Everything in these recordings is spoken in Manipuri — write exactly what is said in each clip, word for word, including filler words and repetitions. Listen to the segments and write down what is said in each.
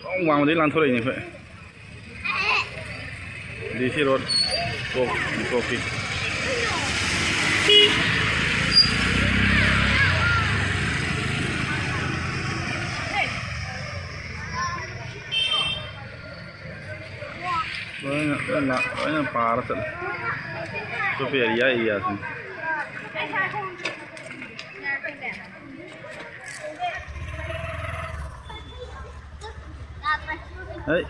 ꯁꯣꯝ ꯋꯥꯡꯃꯗꯒꯤ ꯂꯥꯟꯊꯣꯔꯛꯏꯅꯦ ꯑꯩꯈꯣꯏ꯫ ꯗꯤ ꯁꯤ ꯔꯣꯗ ꯀꯣꯛ, ꯀꯣꯛꯀꯤ꯫ ꯂꯣꯏꯅ, ꯂꯣꯏꯅ, ꯂꯣꯏꯅ ꯄꯥꯔ ꯆꯠꯂꯦ꯫ ꯑꯇꯣꯞꯄ ꯑꯦꯔꯤꯌꯥ, ꯑꯦꯔꯤꯌꯥꯁꯤꯡ꯫ ꯍꯩ꯫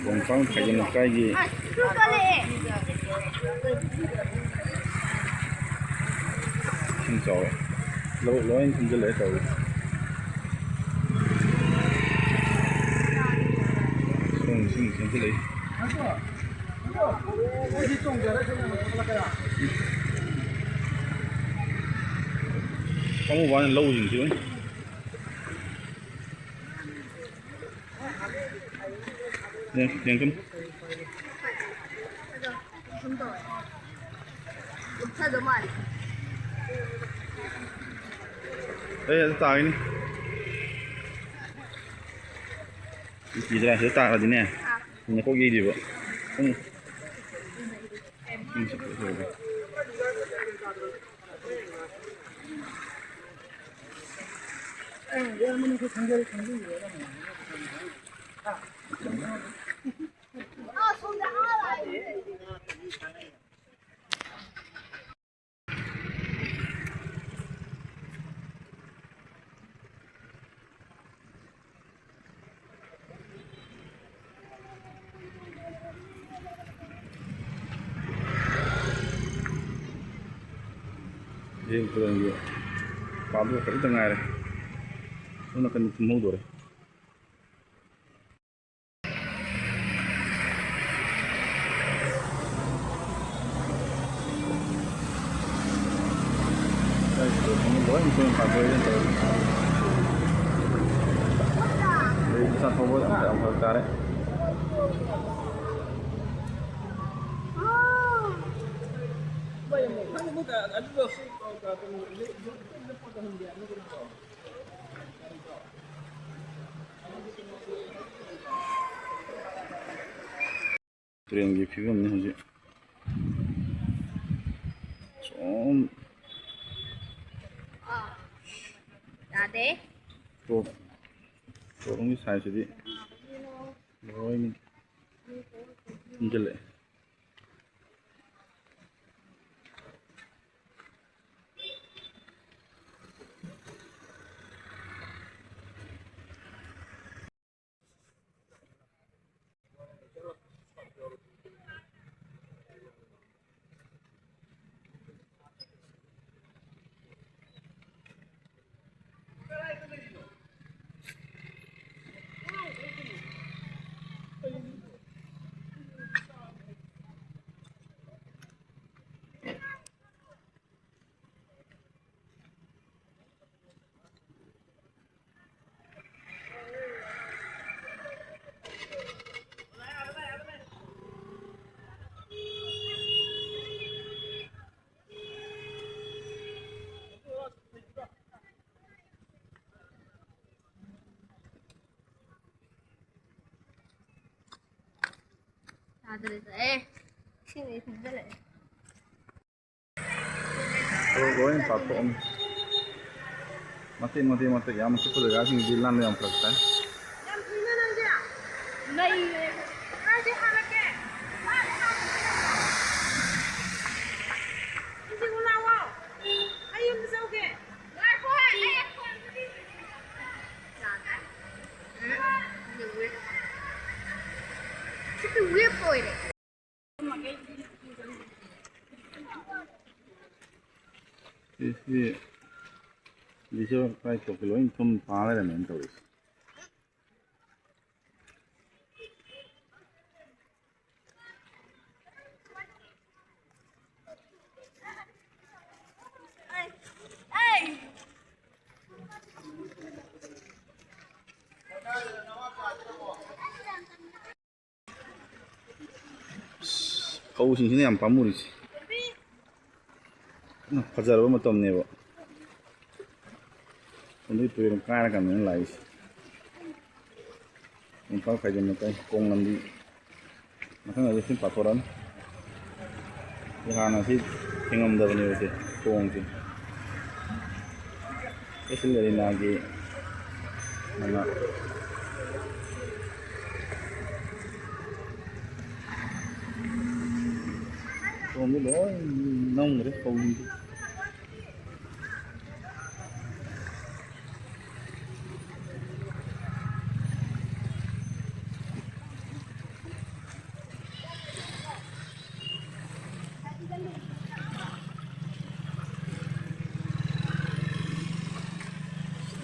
ꯔꯣꯡꯄꯥꯡ ꯈꯥꯏꯖꯝ ꯂꯩꯀꯥꯏꯒꯤ ꯏꯁꯤꯡ ꯆꯥꯎꯔꯦ꯫ ꯂꯧ ꯂꯣꯏ ꯊꯨꯝꯖꯤꯜꯂꯛꯑꯦ ꯇꯧꯔꯤꯁꯦ꯫ ꯁꯣꯝ ꯏꯁꯤꯡ ꯆꯦꯟꯁꯤꯜꯂꯛꯏ꯫ ꯄꯥꯃꯨꯕ ꯋꯥꯅꯤ ꯂꯧꯁꯤꯡꯁꯤ ꯂꯣꯏ꯫ ꯌꯦꯡ-, ꯌꯦꯡꯁꯤꯟ꯫ ꯑꯩ ꯑꯗꯨ ꯇꯥꯒꯤꯅꯤ꯫ ꯅꯨꯡꯁꯤꯗ꯭ꯔꯥ? ꯁꯤꯗ ꯇꯥꯔꯗꯤꯅꯦ, ꯅꯀꯣꯛ ꯌꯩꯗꯣꯏꯕ꯫ ꯎꯝ꯫ ꯎꯝ꯫ ꯌꯦꯡ ꯇꯨꯔꯦꯜꯒꯤ ꯄꯥꯛꯇꯣ ꯈꯖꯤꯛꯇ ꯉꯥꯏꯔꯦ꯫ ꯁꯣꯝ ꯅꯥꯀꯟꯗ ꯊꯨꯝꯍꯧꯗꯣꯔꯦ꯫ ꯂꯣꯏ ꯃꯈꯣꯏꯅ ꯄꯥꯊꯣꯛꯑꯦꯅ ꯇꯧꯔꯤ꯫ ꯑꯗꯩ ꯏꯁꯥ ꯊꯧꯕ ꯌꯥꯝ ꯐꯔꯛ ꯇꯥꯔꯦ꯫ ꯇꯨꯔꯦꯜꯒꯤ ꯐꯤꯕꯝꯅꯤ ꯍꯧꯖꯤꯛ꯫ ꯁꯣꯝ ꯌꯥꯗꯦ꯫ ꯇꯣꯞ, ꯇꯣꯞꯂꯣꯝꯒꯤ ꯁꯥꯏꯠꯁꯤꯗꯤ ꯂꯣꯏꯅ ꯊꯨꯝꯖꯤꯜꯂꯛꯑꯦ꯫ ꯌꯥꯗ꯭ꯔꯦꯗ꯫ ꯑꯦ, ꯏꯁꯤꯡ ꯂꯣꯏ ꯊꯨꯝꯖꯤꯜꯂꯛꯑꯦ꯫ ꯂꯣꯏ ꯄꯥꯊꯣꯛꯑꯝꯃꯤ꯫ ꯃꯇꯦꯛ ꯃꯇꯦꯛ ꯃꯇꯦꯛ ꯌꯥꯝ ꯆꯤꯛꯄ ꯖꯒꯥꯁꯤꯡꯗꯤ ꯂꯥꯟꯕ ꯌꯥꯝ ꯐꯔꯛ ꯇꯥꯏ꯫ ꯌꯥꯝ ꯊꯨꯏꯅ ꯅꯪꯗꯤ꯫ ꯅꯩꯔꯦ꯫ ꯀꯥꯏꯗꯩ ꯍꯥꯜꯂꯛꯀꯦ? ꯏꯟꯖꯤꯟ ꯂꯥꯛꯑꯣ꯫ ꯑꯩ ꯌꯨꯝꯗ ꯆꯧꯒꯦ꯫ ꯉꯥꯏꯈꯣ, ꯑꯩ ꯐꯣꯟ ꯁꯤꯗꯤ ꯋꯦꯞ ꯑꯣꯏꯔꯦ꯫ ꯁꯤ, ꯁꯤ, ꯁꯤꯁꯨ ꯀꯥꯏ ꯊꯣꯛꯀꯦ ꯂꯣꯏ ꯊꯨꯝ ꯄꯥ ꯂꯩꯔꯝꯃꯦꯅ ꯇꯧꯔꯤꯁꯦ꯫ ꯐꯧꯁꯤꯡꯁꯤꯅ ꯌꯥꯝ ꯄꯥꯝꯃꯨꯔꯤꯁꯦ꯫ ꯐꯖꯔꯕ ꯃꯇꯝꯅꯦꯕ꯫ ꯑꯗꯨꯒꯤ ꯇꯨꯔꯦꯜ ꯀꯥꯏꯔꯀꯥꯟꯗꯅ ꯂꯥꯛꯏꯁꯦ꯫ ꯏꯝꯐꯥꯜ ꯈꯥꯏꯖꯝ ꯂꯩꯀꯥꯏ ꯀꯣꯡ ꯂꯝꯕꯤ꯫ ꯃꯊꯪꯗꯗꯤ ꯁꯤ ꯄꯥꯊꯣꯔꯛꯑꯅꯤ꯫ ꯁꯤ ꯍꯥꯟꯅ ꯁꯤ ꯊꯦꯡꯉꯝꯗꯕꯅꯦꯕ ꯁꯦ, ꯊꯣꯡꯁꯦ꯫ ꯑꯦꯁ ꯑꯦꯜ ꯑꯦꯔꯤꯅꯥꯒꯤ ꯃꯅꯥꯛ꯫ ꯊꯣꯡꯗꯤ ꯂꯣꯏ ꯅꯝꯈ꯭ꯔꯦ ꯐꯧꯁꯤꯡꯁꯦ꯫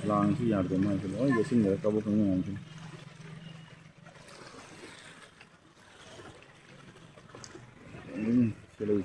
ꯂꯥꯡꯁꯤ ꯌꯥꯗ꯭ꯔꯦ ꯃꯥꯏꯁꯦ ꯂꯣꯏ ꯌꯩꯁꯤꯟꯈ꯭ꯔꯦ ꯀꯕꯣꯛ ꯀꯪꯅ ꯃꯌꯥꯝꯁꯤꯅ꯫ ꯎꯝ, ꯁꯤ ꯂꯩ꯫